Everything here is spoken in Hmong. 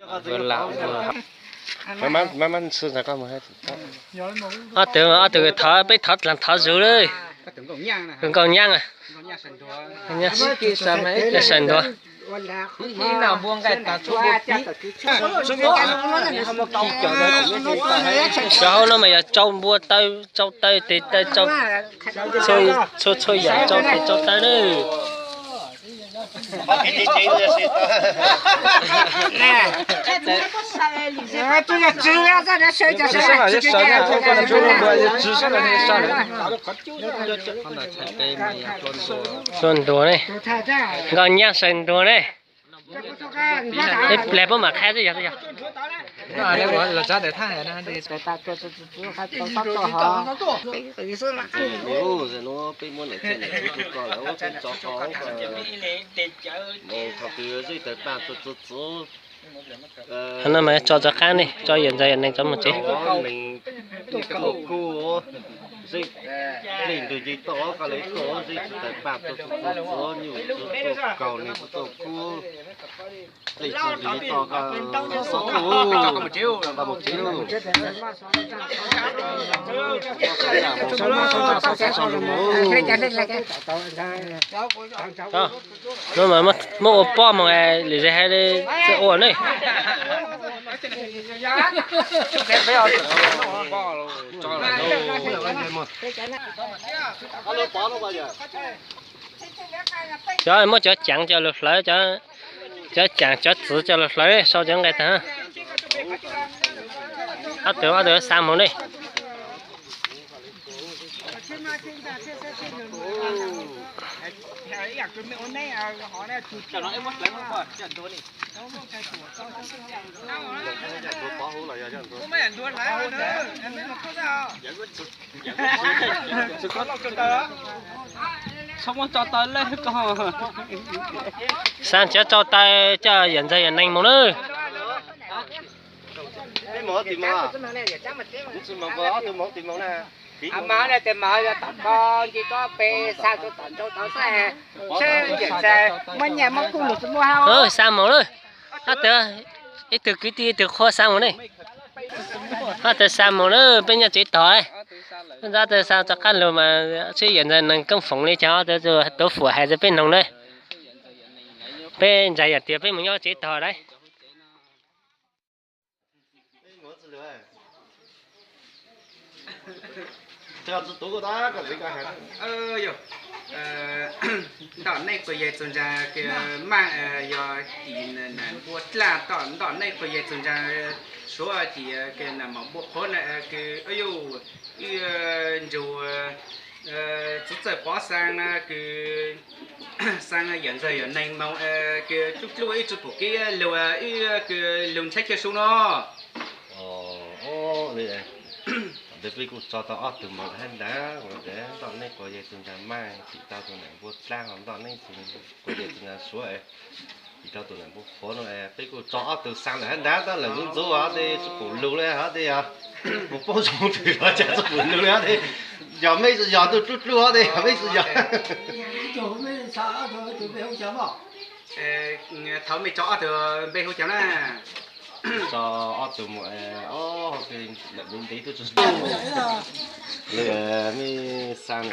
Ob tug, ob tug thov, peb thov dlaag thov zug lawm. Nkauj Nyaab, Saw Ntuag. Cov hauv no mas yog tsau npua taw, tsau taw tes taw, txhua txhua yam tsau tes tsau taw lawm. Saw Ntuag ne, Nkauj Nyaab Saw Ntuag ne. Plag puab mam qha xwb yog. Qhov no mas tso rov qab ne, tso yawm ntxawg yawm neeg rov mus tsev. No mas muab ua pob moog lwm zag hab tsi ua ne. Cov muab cov caav coj lug hlawv, cov caav cov txwv coj lug hlawv, sau cov nqe taag. Ob tug, ob tug xa moog ne. Xa cov tsau taw coj yawm ntxawg yawm neeg moog nawb. Xa moog lawm, ib tug kwv tij ib tug qhua xa moog ne. Ob tug xa moog lawm, peb nyob tsev tog. Ob tug xa rov qab lug mas seb yawm ntxawg neeg koob foom le caag, ob tug tuav fuam hais rua peb noog na. Peb ntseeg yam tias peb moog nyob tsev tog lawm. Ntom neej quas yawg txug ntsaa kws maaj yog tim npua dlaaj, ntom neej quas yawg txug ntsaa suav tim kws nam mom npua qhuav na, kws wb nrug txwv txawj pov xaa na kws xaa yawm ntxawg yawm neeg moog kws dluj dluj ib tsi pum kev lug, wb kws lug ntshai chaw su no. Ntawd peb kuj tso tau ob tug moog hab ntaag, ntom neej quas yawg txug ntsaa maaj tim tau tug nam npua dlaaj, ho ntom neej quas yawg txug ntsaa suav tim tau tug nam npua qhuav no, peb kuj tso ob tug xaa lawm hab ntaag, tab lawm ntxuv ntxuv hov tej tsi pum lug le hov tej yog, mus poob zoo twg los cas tsi pum lug le hov tej, yog mej tsi yog ntuj dluj dluj hov tej yog mej tsi yog. Thaum mej tso ob tug npe hu caag na. Tso ob tug moog, ob, ntev ntev tub tsi, mej xaa na.